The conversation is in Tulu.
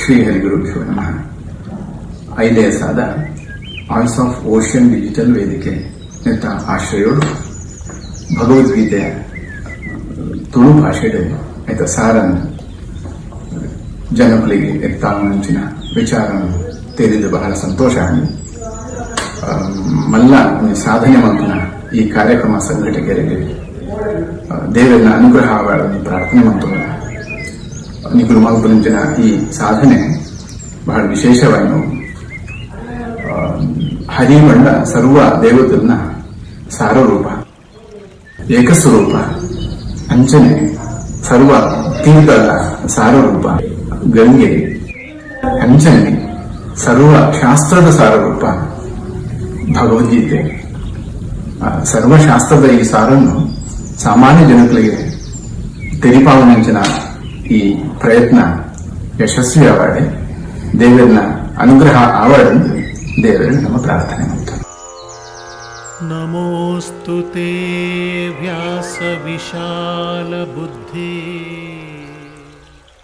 ಶ್ರೀ ಹರಿಗುರುಭ್ಯೋ ನಮಃ. ಐಲೇಸಾದ ವಾಯ್ಸ್ ಆಫ್ ಓಷನ್ ಡಿಜಿಟಲ್ ವೇದಿಕೆ ನೆತ್ತ ಆಶ್ರಯೋಡು ಭಗವದ್ಗೀತೆ ತುಳು ಭಾಷೆಡ್ ಐತ ಸಾರನ್ ಜನಕುಲೆಗ್ ಎತ್ತಾವುನಂಚಿನ ವಿಚಾರ ತೆರಿದು ಬಹಳ ಸಂತೋಷ ಆಂಡ್. ಮಲ್ಲ ಒಂಜಿ ಸಾಧನೆ ಮಲ್ಪುನ ಈ ಕಾರ್ಯಕ್ರಮ ಸಂಘಟಕರಿಗೆ ದೇವರ ಅನುಗ್ರಹ ಆವಡ್ ಪ್ರಾರ್ಥನೆ ಮಲ್ತೊಂದು, ನಿಕುಲು ಮಲ್ಪುನಂಚಿನ ಈ ಸಾಧನೆ ಬಹಳ ವಿಶೇಷವಾಯಿನ. ಹರಿಮಂಡ ಸರ್ವ ದೇವತೆನ ಸಾರರೂಪ, ಏಕಸ್ವರೂಪ. ಅಂಚನೆ ಸರ್ವ ತೀರ್ಥದ ಸಾರರೂಪ ಗಂಗೆ. ಅಂಚನೆ ಸರ್ವ ಶಾಸ್ತ್ರದ ಸಾರರೂಪ ಭಗವದ್ಗೀತೆ. ಸರ್ವಶಾಸ್ತ್ರದ ಈ ಸಾರನ್ನು ಸಾಮಾನ್ಯ ಜನಗಳಿಗೆ ತೆರಿಪಾವನಂಚಿನ ಈ ಪ್ರಯತ್ನ ಯಶಸ್ವಿ ಆವಾಡೆ, ದೇವರನ್ನ ಅನುಗ್ರಹ ಆವಾಡೆಂದು ದೇವರನ್ನು ನಮ್ಮ ಪ್ರಾರ್ಥನೆ ಮಾಡ್ತಾರೆ. नमोऽस्तु ते व्यासविशालबुद्धे।